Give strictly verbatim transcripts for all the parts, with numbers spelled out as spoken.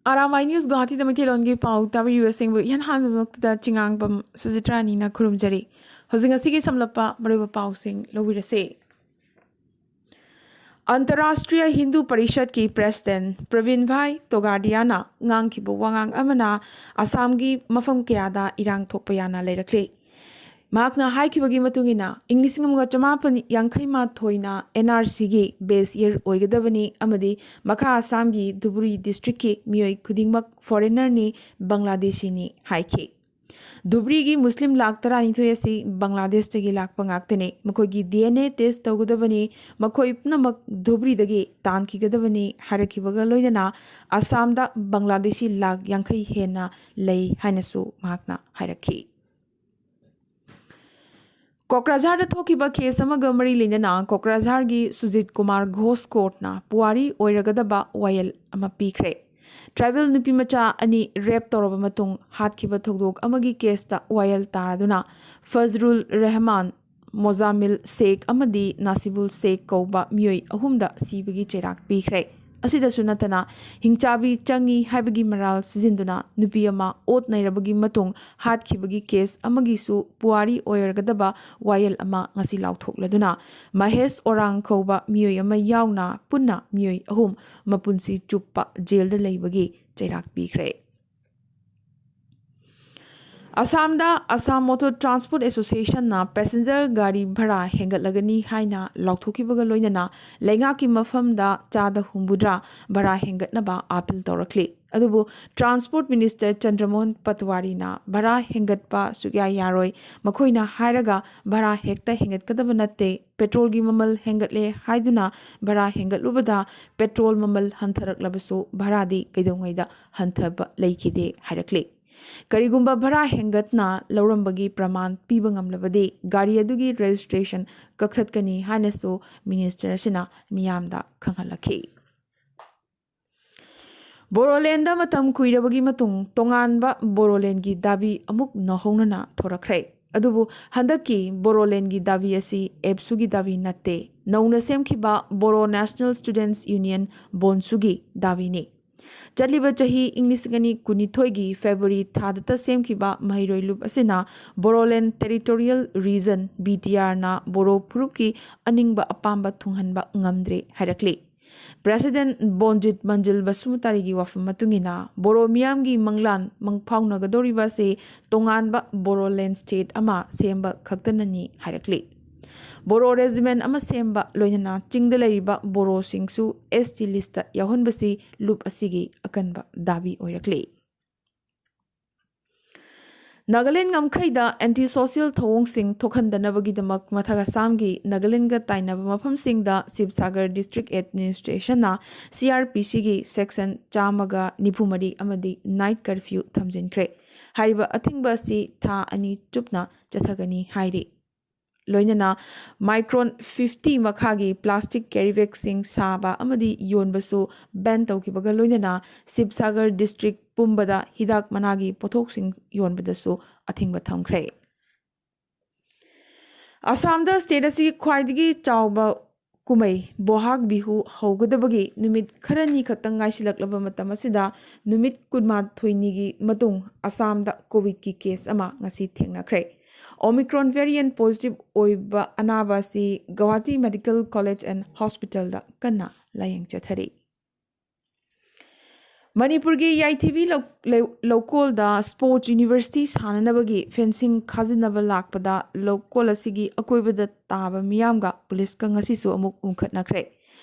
R ꯑꯥꯏ news ꯒꯨꯋꯥꯍꯥꯇꯤꯗ ꯃꯩꯇꯩꯂꯣꯟꯒꯤ ꯄꯥꯎ ꯇꯥꯕꯤꯔꯤꯕꯁꯤꯡꯕꯨ ꯏꯍꯥꯟ ꯍꯥꯟꯕꯃꯛꯇꯗ ꯆꯤꯉꯥꯡꯕꯝ ꯁꯨꯖꯤꯇ꯭ꯔꯥꯅꯤꯅ ꯈꯨꯔꯨꯝꯖꯔꯤ꯫ ꯍꯧꯖꯤꯛ ꯉꯁꯤꯒꯤ ꯁꯝꯂꯞꯄ ꯃꯔꯨꯑꯣꯏꯕ ꯄꯥꯎꯁꯤꯡ ꯂꯧꯕꯤꯔꯁꯦ꯫ ꯑꯟꯇꯔꯔꯥꯁꯇ꯭ꯔꯤꯌ ꯍꯤꯟꯗꯨ ꯄꯔꯤꯁꯠꯀꯤ ꯄ꯭ꯔꯦꯁꯤꯗꯦꯟ ꯄ꯭ꯔꯕꯤꯟ ꯚꯥꯏ ꯇꯣꯒꯥꯗꯤꯌꯥꯅ ꯉꯥꯡꯈꯤꯕ ꯋꯥꯉꯥꯡ ꯑꯃꯅ ꯑꯁꯥꯝꯒꯤ ꯃꯐꯝ ꯀꯌꯥꯗ ꯏꯔꯥꯡ ꯊꯣꯛꯄ ꯌꯥꯅ ꯂꯩꯔꯛꯂꯤ꯫ ꯃꯍꯥꯛꯅ ꯍꯥꯏꯈꯤꯕꯒꯤ ꯃꯇꯨꯡ ꯏꯟꯅ, ꯏꯪ ꯂꯤꯁꯤꯡ ꯑꯃꯒ ꯆꯃꯥꯄꯟ ꯌꯥꯡꯈꯩ ꯃꯥꯊꯣꯏꯅ ꯑꯦꯟ ꯑꯥꯔ ꯁꯤꯒꯤ ꯕꯦꯁ ꯌꯔ ꯑꯣꯏꯒꯗꯕꯅꯤ ꯑꯃꯗꯤ ꯃꯈꯥ ꯑꯁꯥꯝꯒꯤ ꯙꯨꯕꯨꯔꯤ ꯗꯤꯁꯇ꯭ꯔꯤꯛꯀꯤ ꯃꯤꯑꯣꯏ ꯈꯨꯗꯤꯡꯃꯛ ꯐꯣꯔꯦꯅꯔꯅꯤ, ꯕꯪꯒ꯭ꯂꯥꯗꯦꯁꯤꯅꯤ ꯍꯥꯏꯈꯤ꯫ ꯙꯨꯕ꯭ꯔꯤꯒꯤ ꯃꯨꯁꯂꯤꯝ ꯂꯥꯈ ꯇꯔꯥꯅꯤꯊꯣꯏ ꯑꯁꯤ ꯕꯪꯒ꯭ꯂꯥꯗꯦꯁꯇꯒꯤ ꯂꯥꯛꯄ ꯉꯥꯛꯇꯅꯤ꯫ ꯃꯈꯣꯏꯒꯤ ꯗꯤ ꯑꯦꯟ ꯑꯦ ꯇꯦꯁ ꯇꯧꯒꯗꯕꯅꯤ꯫ ꯃꯈꯣꯏ ꯄꯨꯝꯅꯃꯛ ꯙꯨꯕ꯭ꯔꯤꯗꯒꯤ ꯇꯥꯟꯈꯤꯒꯗꯕꯅꯤ ꯍꯥꯏꯔꯛꯈꯤꯕꯒ ꯂꯣꯏꯅꯅ ꯑꯁꯥꯝꯗ ꯕꯪꯒ꯭ꯂꯥꯗꯦꯁꯤ ꯂꯥꯈ ꯌꯥꯡꯈꯩ ꯍꯦꯟꯅ ꯂꯩ ꯍꯥꯏꯅꯁꯨ ꯃꯍꯥꯛꯅ ꯍꯥꯏꯔꯛꯈꯤ꯫ ꯀꯣꯀ꯭ꯔꯥꯖꯥꯔꯗ ꯊꯣꯛꯈꯤꯕ ꯀꯦꯁ ꯑꯃꯒ ꯃꯔꯤ ꯂꯩꯅꯅ ꯀꯣꯀ꯭ꯔꯥꯖꯥꯔꯒꯤ ꯁꯨꯖꯤꯠ ꯀꯨꯃꯥꯔ ꯘꯣꯁ ꯀꯣꯔꯠꯅ ꯄꯨꯋꯥꯔꯤ ꯑꯣꯏꯔꯒꯗꯕ ꯋꯥꯌꯦꯜ ꯑꯃ ꯄꯤꯈ꯭ꯔꯦ꯫ ꯇ꯭ꯔꯥꯏꯕꯦꯜ ꯅꯨꯄꯤꯃꯆꯥ ꯑꯅꯤ ꯔꯦꯞ ꯇꯧꯔꯕ ꯃꯇꯨꯡ ꯍꯥꯠꯈꯤꯕ ꯊꯧꯗꯣꯛ ꯑꯃꯒꯤ ꯀꯦꯁꯇ ꯋꯥꯌꯦꯜ ꯇꯥꯔꯗꯨꯅ ꯐꯖꯔꯨꯜ ꯔꯦꯍꯃꯥꯟ, ꯃꯣꯖꯥꯃꯤꯜ ꯁꯦꯈ ꯑꯃꯗꯤ ꯅꯥꯁꯤꯕꯨꯜ ꯁꯦꯈ ꯀꯧꯕ ꯃꯤꯑꯣꯏ ꯑꯍꯨꯝꯗ ꯁꯤꯕꯒꯤ ꯆꯩꯔꯥꯛ ꯄꯤꯈ꯭ꯔꯦ꯫ ꯑꯁꯤꯗꯁꯨ ꯅꯠꯇꯅ, ꯍꯤꯡꯆꯥꯕꯤ ꯆꯪꯉꯤ ꯍꯥꯏꯕꯒꯤ ꯃꯔꯥꯜ ꯁꯤꯖꯤꯟꯗꯨꯅ ꯅꯨꯄꯤ ꯑꯃ ꯑꯣꯠ ꯅꯩꯔꯕꯒꯤ ꯃꯇꯨꯡ ꯍꯥꯠꯈꯤꯕꯒꯤ ꯀꯦꯁ ꯑꯃꯒꯤꯁꯨ ꯄꯨꯋꯥꯔꯤ ꯑꯣꯏꯔꯒꯗꯕ ꯋꯥꯌꯦꯜ ꯑꯃ ꯉꯁꯤ ꯂꯥꯎꯊꯣꯛꯂꯗꯨꯅ, ꯃꯍꯦꯁ ꯑꯣꯔꯥꯡ ꯀꯧꯕ ꯃꯤꯑꯣꯏ ꯑꯃ ꯌꯥꯎꯅ ꯄꯨꯟꯅ ꯃꯤꯑꯣꯏ ꯑꯍꯨꯝ ꯃꯄꯨꯟꯁꯤ ꯆꯨꯞꯄ ꯖꯦꯜꯗ ꯂꯩꯕꯒꯤ ꯆꯩꯔꯥꯛ ꯄꯤꯈ꯭ꯔꯦ꯫ ꯑꯁꯥꯝꯗ ꯑꯁꯥꯝ ꯃꯣꯇꯣꯔ ꯇ꯭ꯔꯥꯟꯁꯄꯣꯔꯠ ꯑꯦꯁꯣꯁꯤꯌꯦꯁꯟꯅ ꯄꯦꯁꯦꯟꯖꯔ ꯒꯥꯔꯤ ꯚꯔꯥ ꯍꯦꯟꯒꯠꯂꯒꯅꯤ ꯍꯥꯏꯅ ꯂꯥꯎꯊꯣꯛꯈꯤꯕꯒ ꯂꯣꯏꯅꯅ ꯂꯩꯉꯥꯛꯀꯤ ꯃꯐꯝꯗ ꯆꯥꯗ ꯍꯨꯝꯐꯨꯇꯔꯥ ꯚꯔꯥ ꯍꯦꯟꯒꯠꯅꯕ ꯑꯥꯄꯤꯜ ꯇꯧꯔꯛꯂꯤ꯫ ꯑꯗꯨꯕꯨ ꯇ꯭ꯔꯥꯟꯁꯄꯣꯔꯠ ꯃꯤꯅꯤꯁꯇꯔ ꯆꯟꯗ꯭ꯔꯃꯣꯍꯟ ꯄꯠꯋꯥꯔꯤꯅ ꯚꯔꯥ ꯍꯦꯟꯒꯠꯄ ꯁꯨꯛꯌꯥ ꯌꯥꯔꯣꯏ꯫ ꯃꯈꯣꯏꯅ ꯍꯥꯏꯔꯒ ꯚꯔꯥ ꯍꯦꯛꯇ ꯍꯦꯟꯒꯠꯀꯗꯕ ꯅꯠꯇꯦ꯫ ꯄꯦꯇ꯭ꯔꯣꯜꯒꯤ ꯃꯃꯜ ꯍꯦꯟꯒꯠꯂꯦ ꯍꯥꯏꯗꯨꯅ ꯚꯔꯥ ꯍꯦꯟꯒꯠꯂꯨꯕꯗ ꯄꯦꯇ꯭ꯔꯣꯜ ꯃꯃꯜ ꯍꯟꯊꯔꯛꯂꯕꯁꯨ ꯚꯔꯥꯗꯤ ꯀꯩꯗꯧꯉꯩꯗ ꯍꯟꯊꯕ ꯂꯩꯈꯤꯗꯦ ꯍꯥꯏꯔꯛꯂꯤ꯫ ꯀꯔꯤꯒꯨꯝꯕ ꯚꯔꯥ ꯍꯦꯟꯒꯠꯅ ꯂꯧꯔꯝꯕꯒꯤ ꯄ꯭ꯔꯃꯥꯟ ꯄꯤꯕ ꯉꯝꯂꯕꯗꯤ ꯒꯥꯔꯤ ꯑꯗꯨꯒꯤ ꯔꯦꯖꯤꯁꯇ꯭ꯔꯦꯁꯟ ꯀꯛꯊꯠꯀꯅꯤ ꯍꯥꯏꯅꯁꯨ ꯃꯤꯅꯤꯁꯇꯔ ꯑꯁꯤꯅ ꯃꯤꯌꯥꯝꯗ ꯈꯪꯍꯜꯂꯛꯈꯤ꯫ ꯕꯣꯔꯣꯂꯦꯟꯗ ꯃꯇꯝ ꯀꯨꯏꯔꯕꯒꯤ ꯃꯇꯨꯡ ꯇꯣꯉꯥꯟꯕ ꯕꯣꯔꯣꯂꯦꯟꯒꯤ ꯗꯥꯕꯤ ꯑꯃꯨꯛ ꯅꯧꯍꯧꯅꯅ ꯊꯣꯔꯛꯈ꯭ꯔꯦ꯫ ꯑꯗꯨꯕꯨ ꯍꯟꯗꯛꯀꯤ ꯕꯣꯔꯣꯂꯦꯟꯒꯤ ꯗꯥꯕꯤ ꯑꯁꯤ ꯑꯦꯞꯁꯨꯒꯤ ꯗꯥꯕꯤ ꯅꯠꯇꯦ, ꯅꯧꯅ ꯁꯦꯝꯈꯤꯕ ꯕꯣꯔꯣ ꯅꯦꯁꯅꯦꯜ ꯁ꯭ꯇꯨꯗꯦꯟꯠꯁ ꯌꯨꯅꯤꯌꯟ, ꯕꯣꯟꯁꯨꯒꯤ ꯗꯥꯕꯤꯅꯤ꯫ ꯆꯠꯂꯤꯕ ꯆꯍꯤ ꯏꯪ ꯂꯤꯁꯤꯡ ꯑꯅꯤ ꯀꯨꯟꯅꯤꯊꯣꯏꯒꯤ ꯐꯦꯕ꯭ꯔꯨꯋꯥꯔꯤ ꯊꯥꯗꯇ ꯁꯦꯝꯈꯤꯕ ꯃꯍꯩꯔꯣꯏ ꯂꯨꯞ ꯑꯁꯤꯅ Bodoland Territorial Region, B T R, ꯅ ꯕꯣꯔꯣ ꯐꯨꯔꯨꯞꯀꯤ ꯑꯅꯤꯡꯕ ꯑꯄꯥꯝꯕ ꯊꯨꯡꯍꯟꯕ ꯉꯝꯗ꯭ꯔꯦ ꯍꯥꯏꯔꯛꯂꯤ꯫ ꯄ꯭ꯔꯦꯁꯤꯗꯦꯟꯠ ꯕꯣꯟꯖꯤꯠ ꯃꯟꯖꯤꯜ ꯕꯁꯨꯃꯇꯥꯔꯤꯒꯤ ꯋꯥꯐꯝ ꯃꯇꯨꯡ ꯏꯟꯅ, ꯕꯣꯔꯣ ꯃꯤꯌꯥꯝꯒꯤ ꯃꯪꯂꯥꯟ ꯃꯪꯐꯥꯎꯅꯒꯗꯧꯔꯤꯕ ꯑꯁꯤ ꯇꯣꯉꯥꯟꯕ ꯕꯣꯔꯣꯂꯦꯟ ꯁ꯭ꯇꯦꯠ ꯑꯃ ꯁꯦꯝꯕ ꯈꯛꯇꯅꯅꯤ ꯍꯥꯏꯔꯛꯂꯤ꯫ ꯕꯣꯔꯣ ꯔꯦꯖꯤꯃꯦꯟ ꯑꯃ ꯁꯦꯝꯕ, ꯂꯣꯏꯅꯅ ꯆꯤꯡꯗ ꯂꯩꯔꯤꯕ ꯕꯣꯔꯣꯁꯤꯡꯁꯨ S T ꯂꯤꯁꯇ ꯌꯥꯎꯍꯟꯕꯁꯤ ꯂꯨꯞ ꯑꯁꯤꯒꯤ ꯑꯀꯟꯕ ꯗꯥꯕꯤ ꯑꯣꯏꯔꯛꯂꯤ꯫ ꯅꯥꯒꯥꯂꯦꯟ ꯉꯝꯈꯩꯗ ꯑꯦꯟꯇꯤ ꯁꯣꯁꯤꯌꯦꯜ ꯊꯧꯑꯣꯡꯁꯤꯡ ꯊꯣꯛꯍꯟꯗꯅꯕꯒꯤꯗꯃꯛ ꯃꯊꯛ ꯑꯁꯥꯝꯒꯤ ꯅꯥꯒꯥꯂꯦꯟꯒ ꯇꯥꯏꯅꯕ ꯃꯐꯝꯁꯤꯡꯗ ꯁꯤꯕꯁꯥꯒꯔ ꯗꯤꯁꯇ꯭ꯔꯤꯛ ꯑꯦꯗꯃꯤꯅꯤꯁꯇ꯭ꯔꯦꯁꯟꯅ C R P C ꯒꯤ ꯁꯦꯛꯁꯟ ꯆꯥꯝꯃꯒ ꯅꯤꯐꯨ ꯃꯔꯤ ꯑꯃꯗꯤ ꯅꯥꯏꯠ ꯀꯔꯐ꯭ꯌꯨ ꯊꯝꯖꯤꯟꯈ꯭ꯔꯦ꯫ ꯍꯥꯏꯔꯤꯕ ꯑꯊꯤꯡꯕ ꯑꯁꯤ ꯊꯥ ꯑꯅꯤ ꯆꯨꯞꯅ ꯆꯠꯊꯒꯅꯤ ꯍꯥꯏꯔꯤ꯫ ꯂꯣꯏꯅꯅ ꯃꯥꯏꯀ꯭ꯔꯣꯟ ꯐꯤꯐꯇꯤ ꯃꯈꯥꯒꯤ ꯄ꯭ꯂꯥꯁꯇꯤꯛ ꯀꯦꯔꯤ ꯕꯦꯒꯁꯤꯡ ꯁꯥꯕ ꯑꯃꯗꯤ ꯌꯣꯟꯕꯁꯨ ꯕꯦꯟ ꯇꯧꯈꯤꯕꯒ ꯂꯣꯏꯅꯅ ꯁꯤꯕꯁꯥꯒꯔ ꯗꯤꯁꯇ꯭ꯔꯤꯛ ꯄꯨꯝꯕꯗ ꯍꯤꯗꯥꯛ ꯃꯅꯥꯒꯤ ꯄꯣꯠꯊꯣꯛꯁꯤꯡ ꯌꯣꯟꯕꯗꯁꯨ ꯑꯊꯤꯡꯕ ꯊꯝꯈ꯭ꯔꯦ꯫ ꯑꯁꯥꯝꯗ ꯁ꯭ꯇꯦꯠ ꯑꯁꯤꯒꯤ ꯈ꯭ꯋꯥꯏꯗꯒꯤ ꯆꯥꯎꯕ ꯀꯨꯝꯍꯩ ꯕꯣꯍꯥꯛ ꯕꯤꯍꯨ ꯍꯧꯒꯗꯕꯒꯤ ꯅꯨꯃꯤꯠ ꯈꯔꯅꯤ ꯈꯛꯇꯪ ꯉꯥꯏꯁꯤꯜꯂꯛꯂꯕ ꯃꯇꯝ ꯑꯁꯤꯗ, ꯅꯨꯃꯤꯠ ꯀꯨꯟꯃꯥꯊꯣꯏꯅꯤꯒꯤ ꯃꯇꯨꯡ ꯑꯁꯥꯝꯗ ꯀꯣꯚꯤꯗꯀꯤ ꯀꯦꯁ ꯑꯃ ꯉꯁꯤ ꯊꯦꯡꯅꯈ꯭ꯔꯦ꯫ ꯑꯣꯃꯤꯀ꯭ꯔꯣꯟ ꯚꯦꯔꯤꯌꯦꯟꯠ ꯄꯣꯖꯤꯇꯤꯚ ꯑꯣꯏꯕ ꯑꯅꯥꯕ ꯑꯁꯤ ꯒꯧꯍꯥꯇꯤ ꯃꯦꯗꯤꯀꯦꯜ ꯀꯣꯂꯦꯖ ꯑꯦꯟ ꯍꯣꯁꯄꯤꯇꯥꯜꯗ ꯀꯟꯅ ꯂꯥꯌꯦꯡ ꯆꯠꯊꯔꯤ꯫ ꯃꯅꯤꯄꯨꯔꯒꯤ ꯌꯥꯏꯊꯤꯕꯤ ꯂꯧ-, ꯂꯧ-, ꯂꯧꯀꯣꯜꯗ ꯁ꯭ꯄꯣꯔꯠꯁ ꯌꯨꯅꯤꯚꯔꯁꯤꯇꯤ ꯁꯥꯅꯅꯕꯒꯤ ꯐꯦꯟꯁꯤꯡ ꯈꯥꯖꯤꯟꯅꯕ ꯂꯥꯛꯄꯗ ꯂꯧꯀꯣꯜ ꯑꯁꯤꯒꯤ ꯑꯀꯣꯏꯕꯗ ꯇꯥꯕ ꯃꯤꯌꯥꯝꯒ ꯄꯨꯂꯤꯁꯀ ꯉꯁꯤꯁꯨ ꯑꯃꯨꯛ ꯎꯪꯈꯠꯅꯈ꯭ꯔꯦ꯫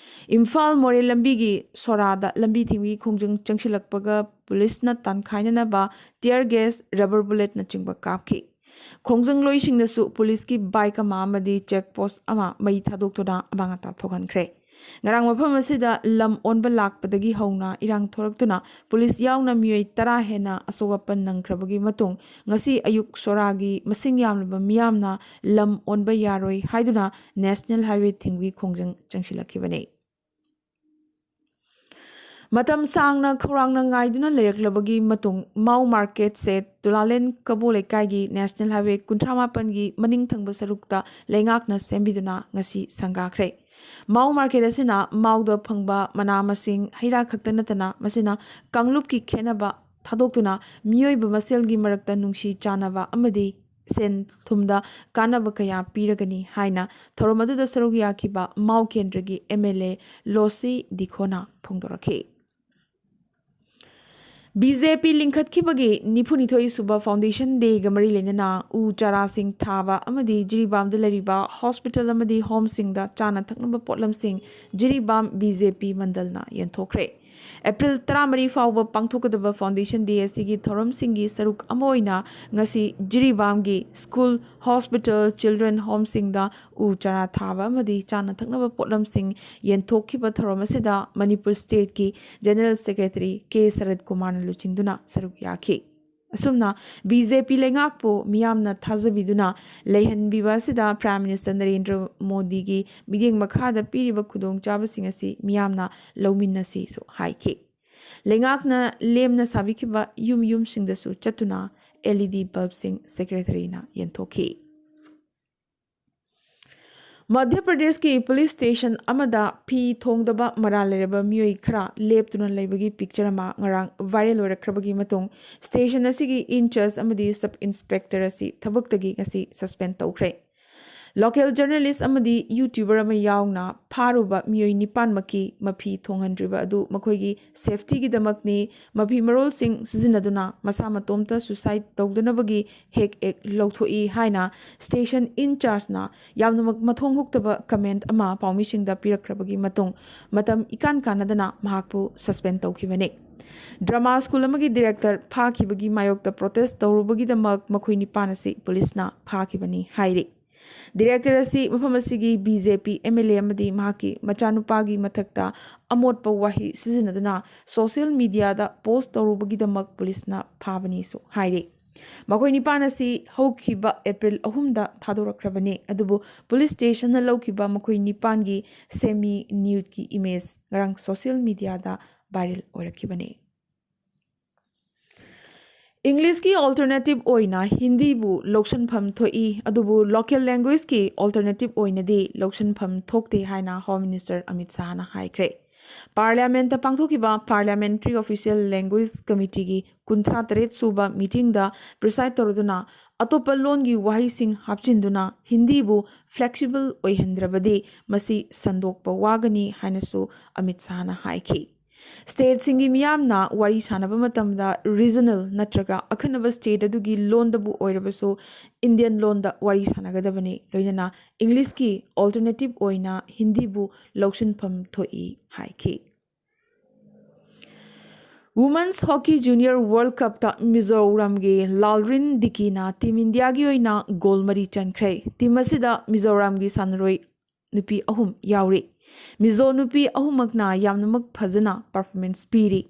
ꯏꯝꯐꯥꯜ ꯃꯣꯔꯦ ꯂꯝꯕꯤꯒꯤ ꯁꯣꯔꯥꯗ ꯂꯝꯕꯤ ꯊꯤꯡꯕꯒꯤ ꯈꯣꯡꯖꯪ ꯆꯪꯁꯤꯜꯂꯛꯄꯒ ꯄꯨꯂꯤꯁꯅ ꯇꯥꯟꯈꯥꯏꯅꯅꯕ tear gas, rubber bulletꯅꯆꯤꯡꯕ ꯀꯥꯞꯈꯤ꯫ ꯈꯣꯡꯖꯪꯂꯣꯏꯁꯤꯡꯅꯁꯨ ꯄꯨꯂꯤꯁꯀꯤ ꯕꯥꯏꯛ ꯑꯃ ꯑꯃꯗꯤ ꯆꯦꯛ ꯄꯣꯁ ꯑꯃ ꯃꯩ ꯊꯥꯗꯣꯛꯇꯨꯅ ꯑꯃꯥꯡ ꯑꯇꯥ ꯊꯣꯛꯍꯟꯈ꯭ꯔꯦ꯫ ꯉꯔꯥꯡ ꯃꯐꯝ ꯑꯁꯤꯗ ꯂꯝ ꯑꯣꯟꯕ ꯂꯥꯛꯄꯗꯒꯤ ꯍꯧꯅ ꯏꯔꯥꯡ ꯊꯣꯔꯛꯇꯨꯅ ꯄꯨꯂꯤꯁ ꯌꯥꯎꯅ ꯃꯤꯑꯣꯏ ꯇꯔꯥ ꯍꯦꯟꯅ ꯑꯁꯣꯛ ꯑꯄꯟ ꯅꯪꯈ꯭ꯔꯕꯒꯤ ꯃꯇꯨꯡ, ꯉꯁꯤ ꯑꯌꯨꯛ ꯁꯣꯔꯥꯒꯤ ꯃꯁꯤꯡ ꯌꯥꯝꯂꯕ ꯃꯤꯌꯥꯝꯅ ꯂꯝ ꯑꯣꯟꯕ ꯌꯥꯔꯣꯏ ꯍꯥꯏꯗꯨꯅ ꯅꯦꯁꯅꯦꯜ ꯍꯥꯏꯋꯦ ꯊꯤꯡꯕꯒꯤ ꯈꯣꯡꯖꯪ ꯆꯪꯁꯤꯜꯂꯛꯈꯤꯕꯅꯤ꯫ ꯃꯇꯝ ꯁꯥꯡꯅ ꯈꯧꯔꯥꯡꯅ ꯉꯥꯏꯗꯨꯅ ꯂꯩꯔꯛꯂꯕꯒꯤ ꯃꯇꯨꯡ, ꯃꯥꯎ ꯃꯥꯔꯀꯦꯠ ꯁꯦꯠ ꯇꯨꯂꯥꯂꯦꯟ ꯀꯕꯣ ꯂꯩꯀꯥꯏꯒꯤ ꯅꯦꯁꯅꯦꯜ ꯍꯥꯏꯋꯦ ꯀꯨꯟꯊ꯭ꯔꯥ ꯃꯥꯄꯟꯒꯤ ꯃꯅꯤꯡ ꯊꯪꯕ ꯁꯔꯨꯛꯇ ꯂꯩꯉꯥꯛꯅ ꯁꯦꯝꯕꯤꯗꯨꯅ ꯉꯁꯤ ꯁꯪꯒꯥꯈ꯭ꯔꯦ꯫ ꯃꯥꯎ ꯃꯥꯔꯀꯦꯠ ꯑꯁꯤꯅ ꯃꯥꯎꯗ ꯐꯪꯕ ꯃꯅꯥ ꯃꯁꯤꯡ, ꯍꯩ ꯔꯥ ꯈꯛꯇ ꯅꯠꯇꯅ ꯃꯁꯤꯅ ꯀꯥꯡꯂꯨꯞꯀꯤ ꯈꯦꯠꯅꯕ ꯊꯥꯗꯣꯛꯇꯨꯅ ꯃꯤꯑꯣꯏꯕ ꯃꯁꯦꯜꯒꯤ ꯃꯔꯛꯇ ꯅꯨꯡꯁꯤ ꯆꯥꯟꯅꯕ ꯑꯃꯗꯤ ꯁꯦꯟ ꯊꯨꯝꯗ ꯀꯥꯟꯅꯕ ꯀꯌꯥ ꯄꯤꯔꯒꯅꯤ ꯍꯥꯏꯅ ꯊꯧꯔꯝ ꯑꯗꯨꯗ ꯁꯔꯨꯛ ꯌꯥꯈꯤꯕ ꯃꯥꯎ ꯀꯦꯟꯗ꯭ꯔꯒꯤ ꯑꯦꯝ ꯑꯦꯜ ꯑꯦ ꯂꯣꯁꯤ ꯗꯤꯈꯣꯅ ꯐꯣꯡꯗꯣꯔꯛꯈꯤ꯫ ꯕꯤ ꯖꯦ ꯄꯤ ꯂꯤꯡꯈꯠꯈꯤꯕꯒꯤ ꯅꯤꯐꯨꯅꯤꯊꯣꯏ ꯁꯨꯕ ꯐꯥꯎꯟꯗꯦꯁꯟ ꯗꯦꯒ ꯃꯔꯤ ꯂꯩꯅꯅ ꯎ ꯆꯥꯔꯥꯁꯤꯡ ꯊꯥꯕ ꯑꯃꯗꯤ ꯖꯤꯔꯤꯕꯥꯝꯗ ꯂꯩꯔꯤꯕ ꯍꯣꯁꯄꯤꯇꯥꯜ ꯑꯃꯗꯤ ꯍꯣꯝꯁꯤꯡꯗ ꯆꯥꯅ ꯊꯛꯅꯕ ꯄꯣꯠꯂꯝꯁꯤꯡ ꯖꯤꯔꯤꯕꯥꯝ ꯕꯤ ꯖꯦ ꯄꯤ ꯃꯟꯗꯜꯅ ꯌꯦꯟꯊꯣꯛꯈ꯭ꯔꯦ꯫ ꯑꯦꯄ꯭ꯔꯤꯜ ꯇꯔꯥꯃꯔꯤ ꯐꯥꯎꯕ ꯄꯥꯡꯊꯣꯛꯀꯗꯕ ꯐꯥꯎꯟꯗꯦꯁꯟ ꯗꯦ ꯑꯁꯤꯒꯤ ꯊꯧꯔꯝꯁꯤꯡꯒꯤ ꯁꯔꯨꯛ ꯑꯃ ꯑꯣꯏꯅ ꯉꯁꯤ ꯖꯤꯔꯤꯕꯥꯝꯒꯤ ꯁ꯭ꯀꯨꯜ, ꯍꯣꯁꯄꯤꯇꯥꯜ, ꯆꯤꯜꯗ꯭ꯔꯦꯟ ꯍꯣꯝꯁꯤꯡꯗ ꯎ ꯆꯥꯔꯥ ꯊꯥꯕ ꯑꯃꯗꯤ ꯆꯥꯅ ꯊꯛꯅꯕ ꯄꯣꯠꯂꯝꯁꯤꯡ ꯌꯦꯟꯊꯣꯛꯈꯤꯕ ꯊꯧꯔꯝ ꯑꯁꯤꯗ ꯃꯅꯤꯄꯨꯔ ꯁ꯭ꯇꯦꯠꯀꯤ ꯖꯦꯅꯔꯦꯜ ꯁꯦꯀ꯭ꯔꯦꯇꯔꯤ ꯀꯦ ꯁꯔꯠ ꯀꯨꯃꯥꯔꯅ ꯂꯨꯆꯤꯡꯗꯨꯅ ꯁꯔꯨꯛ ꯌꯥꯈꯤ꯫ ꯑꯁꯨꯝꯅ ꯕꯤ ꯖꯦ ꯄꯤ ꯂꯩꯉꯥꯛꯄꯨ ꯃꯤꯌꯥꯝꯅ ꯊꯥꯖꯕꯤꯗꯨꯅ ꯂꯩꯍꯟꯕꯤꯕ ꯑꯁꯤꯗ ꯄ꯭ꯔꯥꯏꯝ ꯃꯤꯅꯤꯁꯇꯔ ꯅꯔꯦꯟꯗ꯭ꯔ ꯃꯣꯗꯤꯒꯤ ꯃꯤꯠꯌꯦꯡ ꯃꯈꯥꯗ ꯄꯤꯔꯤꯕ ꯈꯨꯗꯣꯡꯆꯥꯕꯁꯤꯡ ꯑꯁꯤ ꯃꯤꯌꯥꯝꯅ ꯂꯧꯃꯤꯟꯅꯁꯤꯁꯨ ꯍꯥꯏꯈꯤ꯫ ꯂꯩꯉꯥꯛꯅ ꯂꯦꯝꯅ ꯁꯥꯕꯤꯈꯤꯕ ꯌꯨꯝ ꯌꯨꯝꯁꯤꯡꯗꯁꯨ ꯆꯠꯇꯨꯅ ꯑꯦꯜ ꯏ ꯗꯤ ꯕꯜꯕꯁꯤꯡ ꯁꯦꯀ꯭ꯔꯦꯇꯔꯤꯅ ꯌꯦꯟꯊꯣꯛꯈꯤ꯫ ꯃꯙ꯭ꯌ ꯄ꯭ꯔꯗꯦꯁꯀꯤ ꯄꯨꯂꯤꯁ ꯁ꯭ꯇꯦꯁꯟ ꯑꯃꯗ ꯐꯤ ꯊꯣꯡꯗꯕ ꯃꯔꯥꯜ ꯂꯩꯔꯕ ꯃꯤꯑꯣꯏ ꯈꯔ ꯂꯦꯞꯇꯨꯅ ꯂꯩꯕꯒꯤ ꯄꯤꯛꯆꯔ ꯑꯃ ꯉꯔꯥꯡ ꯚꯥꯏꯔꯦꯜ ꯑꯣꯏꯔꯛꯈ꯭ꯔꯕꯒꯤ ꯃꯇꯨꯡ ꯁ꯭ꯇꯦꯁꯟ ꯑꯁꯤꯒꯤ ꯏꯟꯆꯥꯔꯖ ꯑꯃꯗꯤ ꯁꯕ ꯏꯟꯁꯄꯦꯛꯇꯔ ꯑꯁꯤ ꯊꯕꯛꯇꯒꯤ ꯉꯁꯤ ꯁꯁꯄꯦꯟ ꯇꯧꯈ꯭ꯔꯦ꯫ ꯂꯣꯀꯦꯜ ꯖꯔꯅꯦꯂꯤꯁ ꯑꯃꯗꯤ ꯌꯨꯇ꯭ꯌꯨꯕꯔ ꯑꯃ ꯌꯥꯎꯅ ꯐꯥꯔꯨꯕ ꯃꯤꯑꯣꯏ ꯅꯤꯄꯥꯟꯃꯛꯀꯤ ꯃꯐꯤ ꯊꯣꯡꯍꯟꯗ꯭ꯔꯤꯕ ꯑꯗꯨ ꯃꯈꯣꯏꯒꯤ ꯁꯦꯐꯇꯤꯒꯤꯗꯃꯛꯅꯤ, ꯃꯐꯤ ꯃꯔꯣꯜꯁꯤꯡ ꯁꯤꯖꯤꯟꯅꯗꯨꯅ ꯃꯁꯥ ꯃꯇꯣꯝꯇ ꯁꯨꯁꯥꯏꯗ ꯇꯧꯗꯅꯕꯒꯤ ꯍꯦꯛ ꯍꯦꯛ ꯂꯧꯊꯣꯛꯏ ꯍꯥꯏꯅ ꯁ꯭ꯇꯦꯁꯟ ꯏꯟꯆꯥꯔꯖꯅ ꯌꯥꯝꯅꯃꯛ ꯃꯊꯣꯡ ꯍꯨꯛꯇꯕ ꯀꯃꯦꯟꯠ ꯑꯃ ꯄꯥꯎꯃꯤꯁꯤꯡꯗ ꯄꯤꯔꯛꯈ꯭ꯔꯕꯒꯤ ꯃꯇꯨꯡ ꯃꯇꯝ ꯏꯀꯥꯟ ꯀꯥꯟꯅꯗꯅ ꯃꯍꯥꯛꯄꯨ ꯁꯁꯄꯦꯟ ꯇꯧꯈꯤꯕꯅꯤ꯫ ꯗ꯭ꯔꯃꯥ ꯁ꯭ꯀꯨꯜ ꯑꯃꯒꯤ ꯗꯤꯔꯦꯛꯇꯔ ꯐꯥꯈꯤꯕꯒꯤ ꯃꯥꯌꯣꯛꯇ ꯄ꯭ꯔꯣꯇꯦꯁ ꯇꯧꯔꯨꯕꯒꯤꯗꯃꯛ ꯃꯈꯣꯏ ꯅꯤꯄꯥꯟ ꯑꯁꯤ ꯄꯨꯂꯤꯁꯅ ꯐꯥꯈꯤꯕꯅꯤ ꯍꯥꯏꯔꯤ꯫ ꯗꯤꯔꯦꯛꯇꯔ ꯑꯁꯤ ꯃꯐꯝ ꯑꯁꯤꯒꯤ B J P M L ꯑꯦ ꯑꯃꯗꯤ ꯃꯍꯥꯛꯀꯤ ꯃꯆꯥꯅꯨꯄꯥꯒꯤ ꯃꯊꯛꯇ ꯑꯃꯣꯠꯄ ꯋꯥꯍꯩ ꯁꯤꯖꯤꯟꯅꯗꯨꯅ ꯁꯣꯁꯤꯌꯦꯜ ꯃꯤꯗꯤꯌꯥꯗ ꯄꯣꯁ꯭ꯠ ꯇꯧꯔꯨꯕꯒꯤꯗꯃꯛ ꯄꯨꯂꯤꯁꯅ ꯐꯥꯕꯅꯤꯁꯨ ꯍꯥꯏꯔꯤ꯫ ꯃꯈꯣꯏ ꯅꯤꯄꯥꯟ ꯑꯁꯤ ꯍꯧꯈꯤꯕ ꯑꯦꯄ꯭ꯔꯤꯜ ꯑꯍꯨꯝꯗ ꯊꯥꯗꯣꯔꯛꯈ꯭ꯔꯕꯅꯤ, ꯑꯗꯨꯕꯨ ꯄꯨꯂꯤꯁ ꯁ꯭ꯇꯦꯁꯟꯅ ꯂꯧꯈꯤꯕ ꯃꯈꯣꯏ ꯅꯤꯄꯥꯟꯒꯤ ꯁꯦꯃꯤ ꯅ꯭ꯌꯨꯗꯀꯤ ꯏꯃꯦꯖ ꯉꯔꯥꯡ ꯁꯣꯁꯤꯌꯦꯜ ꯃꯤꯗꯤꯌꯥꯗ ꯚꯥꯏꯔꯦꯜ ꯑꯣꯏꯔꯛꯈꯤꯕꯅꯤ꯫ ꯏꯪꯂꯤꯁꯀꯤ ꯑꯣꯜꯇꯔꯅꯦꯇꯤꯚ ꯑꯣꯏꯅ ꯍꯤꯟꯗꯤꯕꯨ ꯂꯧꯁꯤꯟꯐꯝ ꯊꯣꯛꯏ, ꯑꯗꯨꯕꯨ ꯂꯣꯀꯦꯜ ꯂꯦꯡꯒ꯭ꯋꯦꯖꯀꯤ ꯑꯣꯜꯇꯔꯅꯦꯇꯤꯚ ꯑꯣꯏꯅꯗꯤ ꯂꯧꯁꯤꯟꯐꯝ ꯊꯣꯛꯇꯦ ꯍꯥꯏꯅ ꯍꯣꯝ ꯃꯤꯅꯤꯁꯇꯔ ꯑꯃꯤꯠ ꯁꯥꯍꯅ ꯍꯥꯏꯈ꯭ꯔꯦ꯫ ꯄꯥꯔꯂꯤꯌꯥꯃꯦꯟꯠꯇ ꯄꯥꯡꯊꯣꯛꯈꯤꯕ ꯄꯥꯔꯂꯤꯌꯥꯃꯦꯟꯇꯔꯤ ꯑꯣꯐꯤꯁꯤꯌꯦꯜ ꯂꯦꯡꯒ꯭ꯋꯦꯖ ꯀꯃꯤꯇꯤꯒꯤ ꯀꯨꯟꯊ꯭ꯔꯥ ꯇꯔꯦꯠ ꯁꯨꯕ ꯃꯤꯇꯤꯡꯗ ꯄ꯭ꯔꯤꯁꯥꯏꯗ ꯇꯧꯔꯗꯨꯅ ꯑꯇꯣꯞꯄ ꯂꯣꯟꯒꯤ ꯋꯥꯍꯩꯁꯤꯡ ꯍꯥꯞꯆꯤꯟꯗꯨꯅ ꯍꯤꯟꯗꯤꯕꯨ ꯐ꯭ꯂꯦꯛꯁꯤꯕꯜ ꯑꯣꯏꯍꯟꯗ꯭ꯔꯕꯗꯤ ꯃꯁꯤ ꯁꯟꯗꯣꯛꯄ ꯋꯥꯒꯅꯤ ꯍꯥꯏꯅꯁꯨ ꯑꯃꯤꯠ ꯁꯥꯍꯅ ꯍꯥꯏꯈꯤ꯫ ꯁ꯭ꯇꯦꯠꯁꯤꯡꯒꯤ ꯃꯤꯌꯥꯝꯅ ꯋꯥꯔꯤ ꯁꯥꯟꯅꯕ ꯃꯇꯝꯗ ꯔꯤꯖꯅꯦꯜ ꯅꯠꯇ꯭ꯔꯒ ꯑꯈꯟꯅꯕ ꯁ꯭ꯇꯦꯠ ꯑꯗꯨꯒꯤ ꯂꯣꯟꯗꯕꯨ ꯑꯣꯏꯔꯕꯁꯨ ꯏꯟꯗꯤꯌꯟ ꯂꯣꯟꯗ ꯋꯥꯔꯤ ꯁꯥꯟꯅꯒꯗꯕꯅꯤ, ꯂꯣꯏꯅꯅ ꯏꯪꯂꯤꯁꯀꯤ ꯑꯣꯜꯇꯔꯅꯦꯇꯤꯚ ꯑꯣꯏꯅ ꯍꯤꯟꯗꯤꯕꯨ ꯂꯧꯁꯤꯟꯐꯝ ꯊꯣꯛꯏ ꯍꯥꯏꯈꯤ꯫ ꯋꯨꯃꯟꯁ ꯍꯣꯀꯤ ꯖꯨꯅꯤꯌꯔ ꯋꯥꯔꯜꯗ ꯀꯞꯇ ꯃꯤꯖꯣꯔꯥꯝꯒꯤ ꯂꯥꯜꯔꯤꯟ ꯗꯤꯀꯤꯅ ꯇꯤꯝ ꯏꯟꯗꯤꯌꯥꯒꯤ ꯑꯣꯏꯅ ꯒꯣꯜ ꯃꯔꯤ ꯆꯟꯈ꯭ꯔꯦ꯫ ꯇꯤꯝ ꯑꯁꯤꯗ ꯃꯤꯖꯣꯔꯥꯝꯒꯤ ꯁꯥꯟꯅꯔꯣꯏ ꯅꯨꯄꯤ ꯑꯍꯨꯝ ꯌꯥꯎꯔꯤ꯫ ꯃꯤꯖꯣ ꯅꯨꯄꯤ ꯑꯍꯨꯝꯃꯛꯅ ꯌꯥꯝꯅꯃꯛ ꯐꯖꯅ ꯄꯔꯐꯣꯔꯃꯦꯟꯁ ꯄꯤꯔꯤ꯫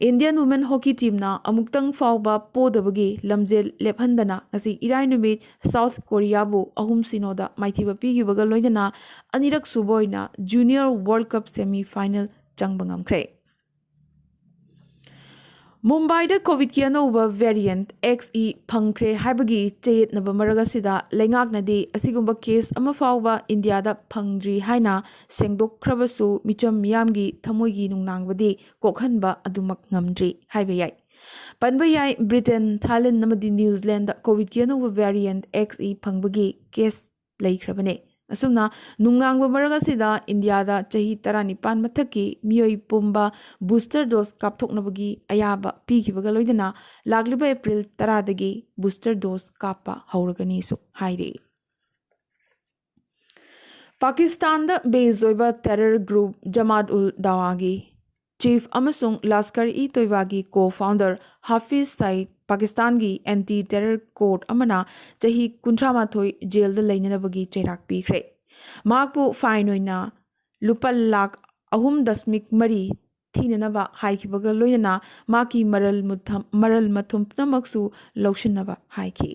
ꯏꯟꯗꯤꯌꯟ ꯋꯨꯃꯦꯟ ꯍꯣꯀꯤ ꯇꯤꯝꯅ ꯑꯃꯨꯛꯇꯪ ꯐꯥꯎꯕ ꯄꯣꯗꯕꯒꯤ ꯂꯝꯖꯦꯜ ꯂꯦꯞꯍꯟꯗꯅ ꯉꯁꯤ ꯏꯔꯥꯏ ꯅꯨꯃꯤꯠ ꯁꯥꯎꯊ ꯀꯣꯔꯤꯌꯥꯕꯨ ꯑꯍꯨꯝ ꯁꯤꯅꯣꯗ ꯃꯥꯏꯊꯤꯕ ꯄꯤꯈꯤꯕꯒ ꯂꯣꯏꯅꯅ ꯑꯅꯤꯔꯛ ꯁꯨꯕ ꯑꯣꯏꯅ junior world cup semi final ꯆꯪꯕ ꯉꯝꯈ꯭ꯔꯦ꯫ ꯃꯨꯝꯕꯥꯏꯗ ꯀꯣꯚꯤꯗꯀꯤ ꯑꯅꯧꯕ ꯚꯦꯔꯤꯌꯦꯟꯠ ꯑꯦꯛꯁ ꯏ ꯐꯪꯈ꯭ꯔꯦ ꯍꯥꯏꯕꯒꯤ ꯆꯌꯦꯠꯅꯕ ꯃꯔꯛ ꯑꯁꯤꯗ ꯂꯩꯉꯥꯛꯅꯗꯤ ꯑꯁꯤꯒꯨꯝꯕ ꯀꯦꯁ ꯑꯃ ꯐꯥꯎꯕ ꯏꯟꯗꯤꯌꯥꯗ ꯐꯪꯗ꯭ꯔꯤ ꯍꯥꯏꯅ ꯁꯦꯡꯗꯣꯛꯈ꯭ꯔꯕꯁꯨ ꯃꯤꯆꯝ ꯃꯤꯌꯥꯝꯒꯤ ꯊꯃꯣꯏꯒꯤ ꯅꯨꯡꯅꯥꯡꯕꯗꯤ ꯀꯣꯛꯍꯟꯕ ꯑꯗꯨꯃꯛ ꯉꯝꯗ꯭ꯔꯤ ꯍꯥꯏꯕ ꯌꯥꯏ꯫ ꯄꯟꯕ ꯌꯥꯏ, ꯕ꯭ꯔꯤꯇꯦꯟ, ꯊꯥꯏꯂꯦꯟ ꯑꯃꯗꯤ ꯅ꯭ꯌꯨꯖꯤꯂꯦꯟꯗ ꯀꯣꯚꯤꯗꯀꯤ ꯑꯅꯧꯕ ꯚꯦꯔꯤꯌꯦꯟꯠ ꯑꯦꯛꯁ ꯏ ꯐꯪꯕꯒꯤ ꯀꯦꯁ ꯂꯩꯈ꯭ꯔꯕꯅꯦ꯫ ꯑꯁꯨꯝꯅ ꯅꯨꯡꯅꯥꯡꯕ ꯃꯔꯛ ꯑꯁꯤꯗ ꯏꯟꯗꯤꯌꯥꯗ ꯆꯍꯤ ꯇꯔꯥꯅꯤꯄꯥꯟ ꯃꯊꯛꯀꯤ ꯃꯤꯑꯣꯏ ꯄꯨꯝꯕ ꯕꯨꯁꯇꯔ ꯗꯣꯁ ꯀꯥꯞꯊꯣꯛꯅꯕꯒꯤ ꯑꯌꯥꯕ ꯄꯤꯈꯤꯕꯒ ꯂꯣꯏꯅꯅ ꯂꯥꯛꯂꯤꯕ ꯑꯦꯄ꯭ꯔꯤꯜ ꯇꯔꯥꯗꯒꯤ ꯕꯨꯁꯇꯔ ꯗꯣꯁ ꯀꯥꯞꯄ ꯍꯧꯔꯒꯅꯤꯁꯨ ꯍꯥꯏꯔꯤ꯫ ꯄꯥꯀꯤꯁꯇꯥꯟꯗ ꯕꯦꯁ ꯑꯣꯏꯕ ꯇꯦꯔꯔ ꯒ꯭ꯔꯨꯞ ꯖꯃꯥꯠ ꯎꯜ ꯗꯥꯋꯥꯒꯤ ꯆꯤꯐ ꯑꯃꯁꯨꯡ ꯂꯁꯀꯔ ꯏ ꯇꯣꯏꯕꯥꯒꯤ ꯀꯣ ꯐꯥꯎꯟꯗꯔ ꯍꯥꯐꯤꯖ ꯁꯥꯏꯗ ꯄꯥꯀꯤꯁꯇꯥꯟꯒꯤ ꯑꯦꯟꯇꯤ ꯇꯦꯔꯔ ꯀꯣꯔꯠ ꯑꯃꯅ ꯆꯍꯤ ꯀꯨꯟꯊ꯭ꯔꯥ ꯃꯥꯊꯣꯏ ꯖꯦꯜꯗ ꯂꯩꯅꯅꯕꯒꯤ ꯆꯩꯔꯥꯛ ꯄꯤꯈ꯭ꯔꯦ꯫ ꯃꯍꯥꯛꯄꯨ ꯐꯥꯏꯟ ꯑꯣꯏꯅ ꯂꯨꯄꯥ ꯂꯥꯈ ꯑꯍꯨꯝ ꯗꯁꯃꯤꯛ ꯃꯔꯤ ꯊꯤꯅꯅꯕ ꯍꯥꯏꯈꯤꯕꯒ ꯂꯣꯏꯅꯅ ꯃꯍꯥꯛꯀꯤ ꯃꯔꯜ ꯃꯊꯨꯝ ꯄꯨꯝꯅꯃꯛꯁꯨ ꯂꯧꯁꯤꯟꯅꯕ ꯍꯥꯏꯈꯤ꯫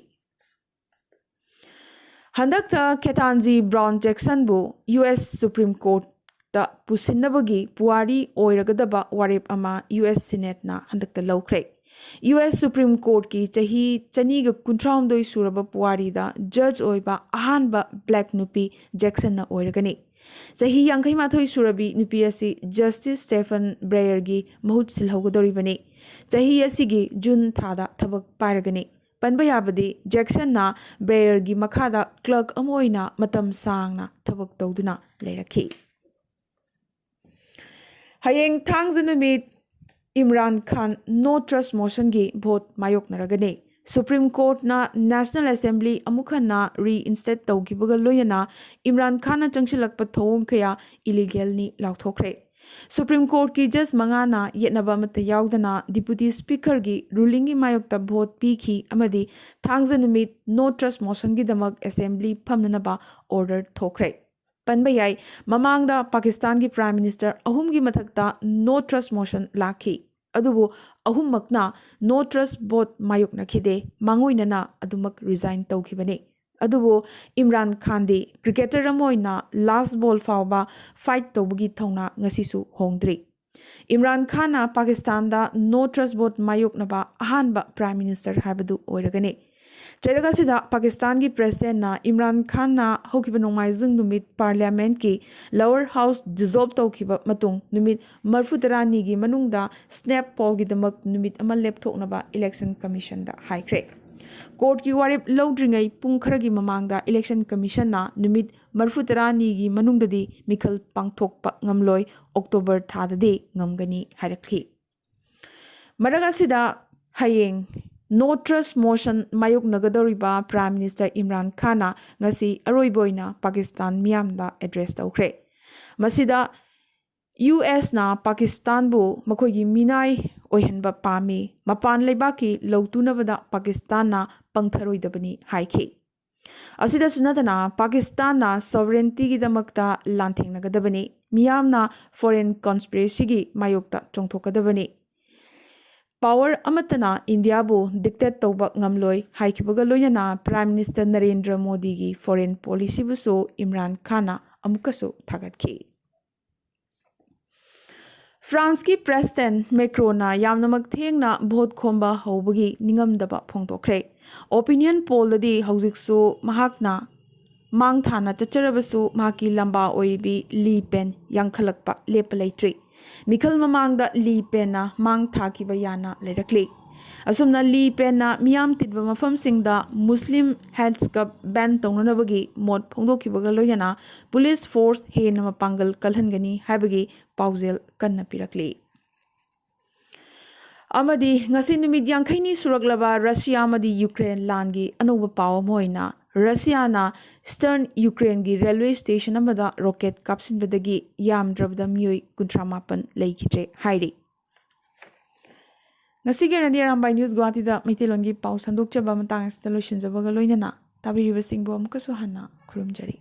ꯍꯟꯗꯛꯇ ꯀꯦꯇꯥꯟꯖꯤ ꯕ꯭ꯔꯥꯎꯟ ꯖꯦꯛꯁꯟꯕꯨ ꯌꯨ ꯑꯦꯁ ꯁꯨꯄ꯭ꯔꯤꯝ ꯀꯣꯔꯠꯇ ꯄꯨꯁꯤꯟꯅꯕꯒꯤ ꯄꯨꯋꯥꯔꯤ ꯑꯣꯏꯔꯒꯗꯕ ꯋꯥꯔꯦꯞ ꯑꯃ ꯌꯨ ꯑꯦꯁ ꯁꯤꯅꯦꯠꯅ ꯍꯟꯗꯛꯇ ꯂꯧꯈ꯭ꯔꯦ꯫ ꯌꯨ ꯑꯦꯁ ꯁꯨꯄ꯭ꯔꯤꯝ ꯀꯣꯔꯠꯀꯤ ꯆꯍꯤ ꯆꯅꯤꯒ ꯀꯨꯟꯊ꯭ꯔꯥꯍꯨꯝꯗꯣꯏ ꯁꯨꯔꯕ ꯄꯨꯋꯥꯔꯤꯗ ꯖꯖ ꯑꯣꯏꯕ ꯑꯍꯥꯟꯕ ꯕ꯭ꯂꯦꯛ ꯅꯨꯄꯤ ꯖꯦꯛꯁꯟꯅ ꯑꯣꯏꯔꯒꯅꯤ꯫ ꯆꯍꯤ ꯌꯥꯡꯈꯩꯃꯥꯊꯣꯏ ꯁꯨꯔꯕꯤ ꯅꯨꯄꯤ ꯑꯁꯤ ꯖꯁꯇꯤꯁ ꯁ꯭ꯇꯦꯐꯟ ꯕ꯭ꯔꯦꯌꯔꯒꯤ ꯃꯍꯨꯠ ꯁꯤꯜꯍꯧꯒꯗꯧꯔꯤꯕꯅꯤ꯫ ꯆꯍꯤ ꯑꯁꯤꯒꯤ ꯖꯨꯟ ꯊꯥꯗ ꯊꯕꯛ ꯄꯥꯏꯔꯒꯅꯤ꯫ ꯄꯟꯕ ꯌꯥꯕꯗꯤ, ꯖꯦꯛꯁꯟꯅ ꯕ꯭ꯔꯦꯌꯔꯒꯤ ꯃꯈꯥꯗ ꯀ꯭ꯂꯔꯛ ꯑꯃ ꯑꯣꯏꯅ ꯃꯇꯝ ꯁꯥꯡꯅ ꯊꯕꯛ ꯇꯧꯗꯨꯅ ꯂꯩꯔꯛꯈꯤ꯫ ꯍꯌꯦꯡ ꯊꯥꯡꯖ ꯅꯨꯃꯤꯠ ꯏꯝꯔꯥꯟ ꯈꯥꯟ ꯅꯣ ꯇ꯭ꯔꯁ ꯃꯣꯁꯟꯒꯤ ꯚꯣꯠ ꯃꯥꯌꯣꯛꯅꯔꯒꯅꯤ꯫ ꯁꯨꯄ꯭ꯔꯤꯝ ꯀꯣꯔꯠꯅ ꯅꯦꯁꯅꯦꯜ ꯑꯦꯁꯦꯝꯕ꯭ꯂꯤ ꯑꯃꯨꯛ ꯍꯟꯅ ꯔꯤꯏꯟꯁꯇꯦꯠ ꯇꯧꯈꯤꯕꯒ ꯂꯣꯏꯅꯅ ꯏꯝꯔꯥꯟ ꯈꯥꯟꯅ ꯆꯪꯁꯤꯜꯂꯛꯄ ꯊꯧꯑꯣꯡ ꯀꯌꯥ ꯏꯂꯤꯒꯦꯜꯅꯤ ꯂꯥꯎꯊꯣꯛꯈ꯭ꯔꯦ꯫ ꯁꯨꯄ꯭ꯔꯤꯝ ꯀꯣꯔꯠꯀꯤ ꯖꯖ ꯃꯉꯥꯅ ꯌꯦꯠꯅꯕ ꯑꯃꯠꯇ ꯌꯥꯎꯗꯅ ꯗꯤꯄꯨꯇꯤ ꯁ꯭ꯄꯤꯀꯔꯒꯤ ꯔꯨꯂꯤꯡꯒꯤ ꯃꯥꯌꯣꯛꯇ ꯚꯣꯠ ꯄꯤꯈꯤ ꯑꯃꯗꯤ ꯊꯥꯡꯖ ꯅꯨꯃꯤꯠ ꯅꯣ ꯇ꯭ꯔꯁ ꯃꯣꯁꯟꯒꯤꯗꯃꯛ ꯑꯦꯁꯦꯝꯕ꯭ꯂꯤ ꯐꯝꯅꯅꯕ ꯑꯣꯔꯗꯔ ꯊꯣꯛꯈ꯭ꯔꯦ꯫ ꯄꯟꯕ ꯌꯥꯏ, ꯃꯃꯥꯡꯗ ꯄꯥꯀꯤꯁꯇꯥꯟꯒꯤ ꯄ꯭ꯔꯥꯏꯝ ꯃꯤꯅꯤꯁꯇꯔ ꯑꯍꯨꯝꯒꯤ ꯃꯊꯛꯇ ꯅꯣ ꯇ꯭ꯔꯁ ꯃꯣꯁꯟ ꯂꯥꯛꯈꯤ꯫ ꯑꯗꯨꯕꯨ ꯑꯍꯨꯝꯃꯛꯅ ꯅꯣ ꯇ꯭ꯔꯁ ꯚꯣꯠ ꯃꯥꯌꯣꯛꯅꯈꯤꯗꯦ, ꯃꯥꯡꯑꯣꯏꯅꯅ ꯑꯗꯨꯃꯛ ꯔꯤꯖꯥꯏꯟ ꯇꯧꯈꯤꯕꯅꯤ꯫ ꯑꯗꯨꯕꯨ ꯏꯝꯔꯥꯟ ꯈꯥꯟꯗꯤ ꯀ꯭ꯔꯤꯀꯦꯇꯔ ꯑꯃ ꯑꯣꯏꯅ ꯂꯥꯁ ꯕꯣꯜ ꯐꯥꯎꯕ ꯐꯥꯏꯠ ꯇꯧꯕꯒꯤ ꯊꯧꯅꯥ ꯉꯁꯤꯁꯨ ꯍꯣꯡꯗ꯭ꯔꯤ꯫ ꯏꯝꯔꯥꯟ ꯈꯥꯟꯅ ꯄꯥꯀꯤꯁꯇꯥꯟꯗ ꯅꯣ ꯇ꯭ꯔꯁ ꯚꯣꯠ ꯃꯥꯌꯣꯛꯅꯕ ꯑꯍꯥꯟꯕ ꯄ꯭ꯔꯥꯏꯝ ꯃꯤꯅꯤꯁꯇꯔ ꯍꯥꯏꯕꯗꯨ ꯑꯣꯏꯔꯒꯅꯤ꯫ ꯆꯩꯔꯛ ꯑꯁꯤꯗ ꯄꯥꯀꯤꯁꯇꯥꯟꯒꯤ ꯄ꯭ꯔꯦꯁꯤꯗꯦꯟꯅ ꯏꯝꯔꯥꯟ ꯈꯥꯟꯅ ꯍꯧꯈꯤꯕ ꯅꯣꯡꯃꯥꯏꯖꯤꯡ ꯅꯨꯃꯤꯠ ꯄꯥꯔꯂꯤꯌꯥꯃꯦꯟꯠꯀꯤ ꯂꯋꯔ ꯍꯥꯎꯁ ꯗꯤꯖꯣꯜꯕ ꯇꯧꯈꯤꯕ ꯃꯇꯨꯡ ꯅꯨꯃꯤꯠ ꯃꯔꯤꯐꯨ ꯇꯔꯥꯅꯤꯒꯤ ꯃꯅꯨꯡꯗ ꯁ꯭ꯅꯦꯞ ꯄꯣꯜꯒꯤꯗꯃꯛ ꯅꯨꯃꯤꯠ ꯑꯃ ꯂꯦꯞꯊꯣꯛꯅꯕ ꯏꯂꯦꯛꯁꯟ ꯀꯃꯤꯁꯟꯗ ꯍꯥꯏꯈ꯭ꯔꯦ꯫ ꯀꯣꯔꯠꯀꯤ ꯋꯥꯔꯦꯞ ꯂꯧꯗ꯭ꯔꯤꯉꯩ ꯄꯨꯡ ꯈꯔꯒꯤ ꯃꯃꯥꯡꯗ ꯏꯂꯦꯛꯁꯟ ꯀꯃꯤꯁꯟꯅ ꯅꯨꯃꯤꯠ ꯃꯔꯤꯐꯨ ꯇꯔꯥꯅꯤꯒꯤ ꯃꯅꯨꯡꯗꯗꯤ ꯃꯤꯈꯜ ꯄꯥꯡꯊꯣꯛꯄ ꯉꯝꯂꯣꯏ, ꯑꯣꯛꯇꯣꯕꯔ ꯊꯥꯗꯗꯤ ꯉꯝꯒꯅꯤ ꯍꯥꯏꯔꯛꯈꯤ꯫ ꯃꯔꯛ ꯑꯁꯤꯗ ꯍꯌꯦꯡ ꯅꯣ ꯇ꯭ꯔꯁ ꯃꯣꯁꯟ ꯃꯥꯌꯣꯛꯅꯒꯗꯧꯔꯤꯕ ꯄ꯭ꯔꯥꯏꯝ ꯃꯤꯅꯤꯁꯇꯔ ꯏꯝꯔꯥꯟ ꯈꯥꯟꯅ ꯉꯁꯤ ꯑꯔꯣꯏꯕ ꯑꯣꯏꯅ ꯄꯥꯀꯤꯁꯇꯥꯟ ꯃꯤꯌꯥꯝꯗ ꯑꯦꯗ꯭ꯔꯦꯁ ꯇꯧꯈ꯭ꯔꯦ꯫ ꯃꯁꯤꯗ ꯌꯨ ꯑꯦꯁꯅ ꯄꯥꯀꯤꯁꯇꯥꯟꯕꯨ ꯃꯈꯣꯏꯒꯤ ꯃꯤꯅꯥꯏ ꯑꯣꯏꯍꯟꯕ ꯄꯥꯝꯃꯤ, ꯃꯄꯥꯟ ꯂꯩꯕꯥꯛꯀꯤ ꯂꯧꯇꯨꯅꯕꯗ ꯄꯥꯀꯤꯁꯇꯥꯟꯅ ꯄꯪꯊꯔꯣꯏꯗꯕꯅꯤ ꯍꯥꯏꯈꯤ꯫ ꯑꯁꯤꯗꯁꯨ ꯅꯠꯇꯅ ꯄꯥꯀꯤꯁꯇꯥꯟꯅ ꯁꯣꯚꯔꯦꯟꯇꯤꯒꯤꯗꯃꯛꯇ ꯂꯥꯟꯊꯦꯡꯅꯒꯗꯕꯅꯤ, ꯃꯤꯌꯥꯝꯅ ꯐꯣꯔꯦꯟ ꯀꯟꯁꯄꯤꯔꯦꯁꯤꯒꯤ ꯃꯥꯌꯣꯛꯇ ꯆꯣꯡꯊꯣꯛꯀꯗꯕꯅꯤ꯫ ꯄꯥꯋꯔ ꯑꯃꯠꯇꯅ ꯏꯟꯗꯤꯌꯥꯕꯨ ꯗꯤꯛꯇꯦꯠ ꯇꯧꯕ ꯉꯝꯂꯣꯏ ꯍꯥꯏꯈꯤꯕꯒ ꯂꯣꯏꯅꯅ ꯄ꯭ꯔꯥꯏꯝ ꯃꯤꯅꯤꯁꯇꯔ ꯅꯔꯦꯟꯗ꯭ꯔ ꯃꯣꯗꯤꯒꯤ ꯐꯣꯔꯦꯟ ꯄꯣꯂꯤꯁꯤꯕꯨꯁꯨ ꯏꯝꯔꯥꯟ ꯈꯥꯟꯅ ꯑꯃꯨꯛꯀꯁꯨ ꯊꯥꯒꯠꯈꯤ꯫ ꯐ꯭ꯔꯥꯟꯁꯀꯤ ꯄ꯭ꯔꯦꯁꯤꯗꯦꯟ ꯃꯦꯀ꯭ꯔꯣꯅ ꯌꯥꯝꯅꯃꯛ ꯊꯦꯡꯅ ꯚꯣꯠ ꯈꯣꯝꯕ ꯍꯧꯕꯒꯤ ꯅꯤꯡꯉꯝꯗꯕ ꯐꯣꯡꯗꯣꯛꯈ꯭ꯔꯦ꯫ ꯑꯣꯄꯤꯅꯤꯌꯟ ꯄꯣꯜꯗꯗꯤ ꯍꯧꯖꯤꯛꯁꯨ ꯃꯍꯥꯛꯅ ꯃꯥꯡ ꯊꯥꯅ ꯆꯠꯆꯔꯕꯁꯨ ꯃꯍꯥꯛꯀꯤ ꯂꯝꯕꯥ ꯑꯣꯏꯔꯤꯕꯤ ꯂꯤ ꯄꯦꯟ ꯌꯥꯡꯈꯠꯂꯛꯄ ꯂꯦꯞꯄ ꯂꯩꯇ꯭ꯔꯤ꯫ ꯃꯤꯈꯜ ꯃꯃꯥꯡꯗ ꯂꯤ ꯄꯦꯟꯅ ꯃꯥꯡ ꯊꯥꯈꯤꯕ ꯌꯥꯅ ꯂꯩꯔꯛꯂꯤ꯫ ꯑꯁꯨꯝꯅ ꯂꯤ ꯄꯦꯟꯅ ꯃꯤꯌꯥꯝ ꯇꯤꯟꯕ ꯃꯐꯝꯁꯤꯡꯗ ꯃꯨꯁꯂꯤꯝ ꯍꯦꯖ ꯀꯞ ꯕꯦꯟ ꯇꯧꯅꯅꯕꯒꯤ ꯃꯣꯠ ꯐꯣꯡꯗꯣꯛꯈꯤꯕꯒ ꯂꯣꯏꯅꯅ ꯄꯨꯂꯤꯁ ꯐꯣꯔꯁ ꯍꯦꯟꯅ ꯃꯄꯥꯡꯒꯜ ꯀꯜꯍꯟꯒꯅꯤ ꯍꯥꯏꯕꯒꯤ ꯄꯥꯎꯖꯦꯜ ꯀꯟꯅ ꯄꯤꯔꯛꯂꯤ꯫ ꯑꯃꯗꯤ ꯉꯁꯤ ꯅꯨꯃꯤꯠ ꯌꯥꯡꯈꯩꯅꯤ ꯁꯨꯔꯛꯂꯕ ꯔꯁꯤꯌꯥ ꯑꯃꯗꯤ ꯌꯨꯀ꯭ꯔꯦꯟ ꯂꯥꯟꯒꯤ ꯑꯅꯧꯕ ꯄꯥꯎ ꯑꯃ ꯑꯣꯏꯅ ꯔꯁꯤꯌꯥꯅ ꯏꯁꯇꯔꯟ ꯌꯨꯀ꯭ꯔꯦꯟꯒꯤ ꯔꯦꯜꯋꯦ ꯁ꯭ꯇꯦꯁꯟ ꯑꯃꯗ ꯔꯣꯀꯦꯠ ꯀꯥꯞꯁꯤꯟꯕꯗꯒꯤ ꯌꯥꯝꯗ꯭ꯔꯕꯗ ꯃꯤꯑꯣꯏ ꯀꯨꯟꯊ꯭ꯔꯥ ꯃꯥꯄꯟ ꯂꯩꯈꯤꯗ꯭ꯔꯦ ꯍꯥꯏꯔꯤ꯫ ꯉꯁꯤꯒꯤ ꯑꯣꯏꯅꯗꯤ ꯑꯔꯥꯝꯕꯥꯏ ꯅ꯭ꯌꯨꯁ ꯒꯨꯋꯥꯍꯥꯇꯤꯗ ꯃꯩꯇꯩꯂꯣꯟꯒꯤ ꯄꯥꯎ ꯁꯟꯗꯣꯛꯆꯕ ꯃꯇꯥꯡ ꯑꯁꯤꯗ ꯂꯣꯏꯁꯤꯟꯖꯕꯒ ꯂꯣꯏꯅꯅ ꯇꯥꯕꯤꯔꯤꯕꯁꯤꯡꯕꯨ ꯑꯃꯨꯛꯀꯁꯨ ꯍꯟꯅ ꯈꯨꯔꯨꯝꯖꯔꯤ꯫